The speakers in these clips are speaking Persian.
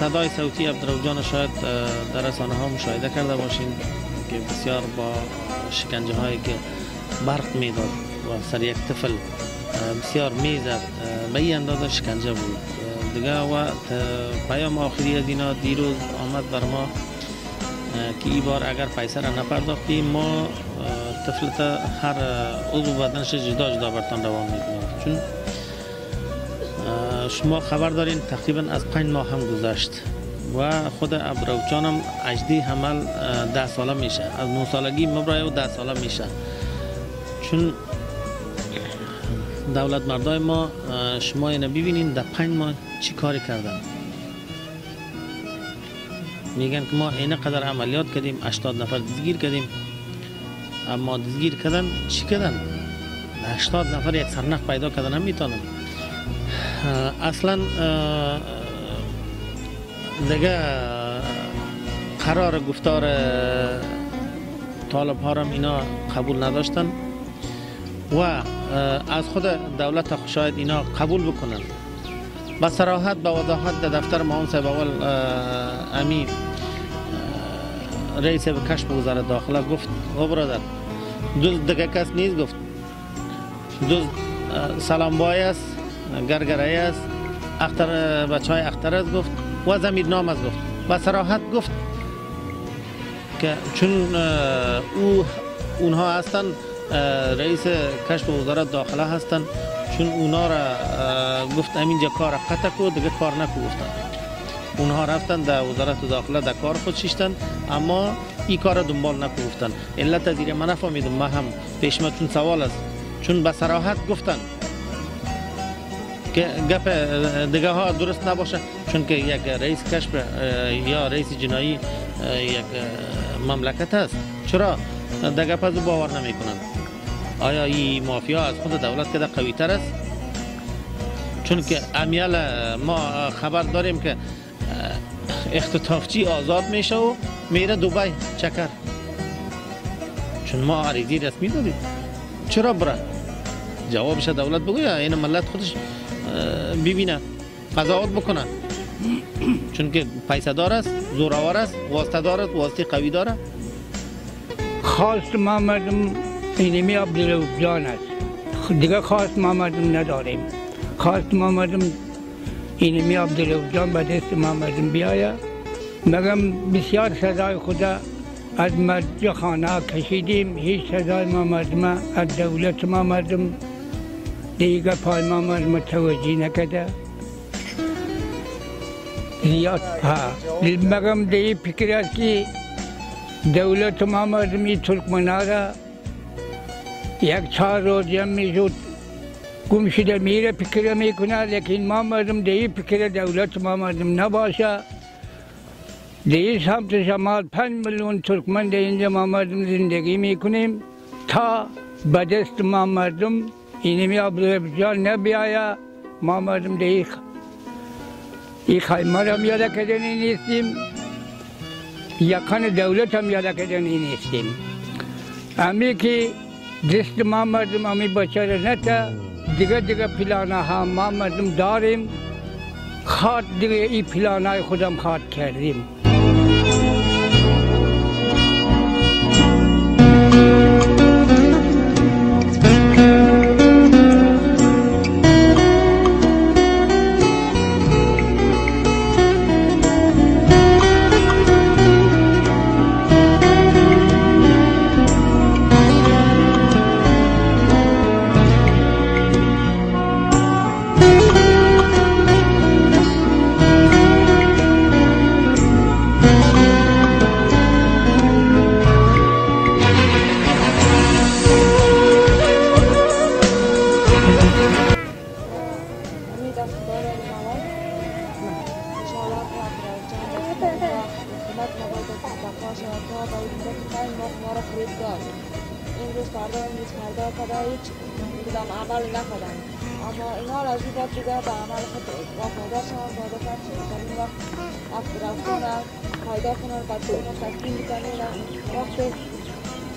صدای صوتی عبدالرؤف جان شاید در رسانه ها مشاهده کرده باشین که بسیار با شکنجه هایی که برق میداد و سر یک طفل بسیار میزد، به این اندازه شکنجه بود دیگه. و پیام آخری از اینا دیروز آمد بر ما که ای بار اگر پیسه را نپرداختیم ما طفلت هر عضو بدنش جدا جدا برتان روان میکنیم. چون شما خبر دارین تقریبا از 5 ماه هم گذشت و خود عبدالرؤف جان هم اجدی حمل 10 ساله میشه، از 9 سالگی مبرای و 10 ساله میشه. چون دولت مردای ما شما اینو ببینین در 5 ماه چی کاری کردن. میگن که ما اینه قدر عملیات کردیم، 80 نفر دستگیر کردیم، اما دستگیر کردن چی کردن؟ 80 نفر یک سرنخ پیدا کردن هم میتونن. اصلا دیگه قرار گفتار طالب ها را اینا قبول نداشتن و از خود دولت شاید اینا قبول بکنن. با صراحت با وضاحت در دفتر معاون صاحب اول امی رئیس کشف وزارت داخله گفت او برادر دوز دیگه کس نیست، گفت دوز سلام بای است، گرگرای است، اختر بچه های اختر است گفت و زمیر نام است گفت. با صراحت گفت که چون او اونها هستن رئیس کشف وزارت داخله هستن، چون اونا را گفت همینجا کار قطع کو دیگه کار نکو گفتن. اونها رفتن در وزارت داخله در کار خود شیشتن، اما این کار را دنبال نکو گفتن. علت از من نفهمیدم، من هم پیش ما چون سوال است، چون به صراحت گفتن که گپ دیگه ها درست نباشه، چون که یک رئیس کشف یا رئیس جنایی یک مملکت است، چرا دیگه پس باور نمیکنن؟ آیا این مافیا از خود دولت که قوی تر است؟ چون که امیال ما خبر داریم که اختطافچی آزاد میشه و میره دبی چکر، چون ما عریضی رسمی دادیم، چرا بره؟ جوابش دولت بگویا، این ملت خودش ببینه قضاوت بکنه، چون که پیسه دار است، زورآور است، واسطه دارد، واسطه قوی داره. خواست ما مردم اینمی عبدالرؤف جان است، دیگه خواست ما مردم نداریم. خواست ما مردم اینمی عبدالرؤف جان به دست ما مردم بیاید. مگم بسیار سزای خدا از مرد خانه کشیدیم، هیچ سزای ما مردم از دولت ما مردم دیگه پای ما مردم متوجه نکرده زیاد. ها مگم دیگه فکر است که دولت ما مردمی ترکمنا را یک 4 روز جمع میشد گم شده میره فکر میکنه، لیکن ما مردم دیگه فکر دولت ما مردم نباشه. دیگه سمت شمال 5 میلیون ترکمن در اینجا ما مردم زندگی میکنیم، تا به دست ما مردم اینمی عبدالرؤف جان نبیاید ما مردم دیگه این خیمه را یاده کردنی نیستیم، یکان دولت هم یاده کردنی نیستیم. امی که دست ما مردم امی بچه را نتا دیگه دیگه پلانه ها ما مردم داریم، خواد دیگه این پلانه خودم خواد کردیم.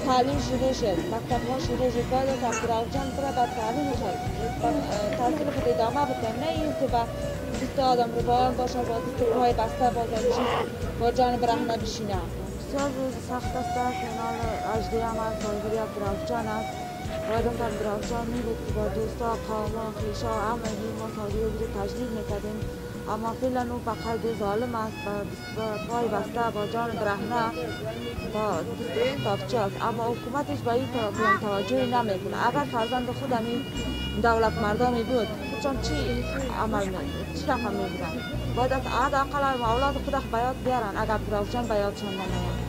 تعلیم شروع شد، مکتب ها شروع شد، باید از عبدالرؤف جان بره به تعلیم شد، تحصیل خود ادامه بده، نه این که با دست آدم رو با باشه، با دست پای بسته، با با جان برهنه بشینه. بسیار روز سخت است. فینال اجده هم از سالگری عبدالرؤف جان است. باید از عبدالرؤف جان می بود که با دوستا، قوما، خویشا، همگی ما سالگری رو تجلیل میکردیم، اما فعلا او به قید ظالم است، با پای بسته، با جان برهنه، با دست است. اما حکومتش به این توجهی نمیکنه. اگر فرزند خود این دولت مردمی بود، خودشان چی عمل می چی رقم میبودن؟ باید از حداقل اولاد خود به یاد بیارن. اگر عبدالرؤف جان به یادشان نمیاد.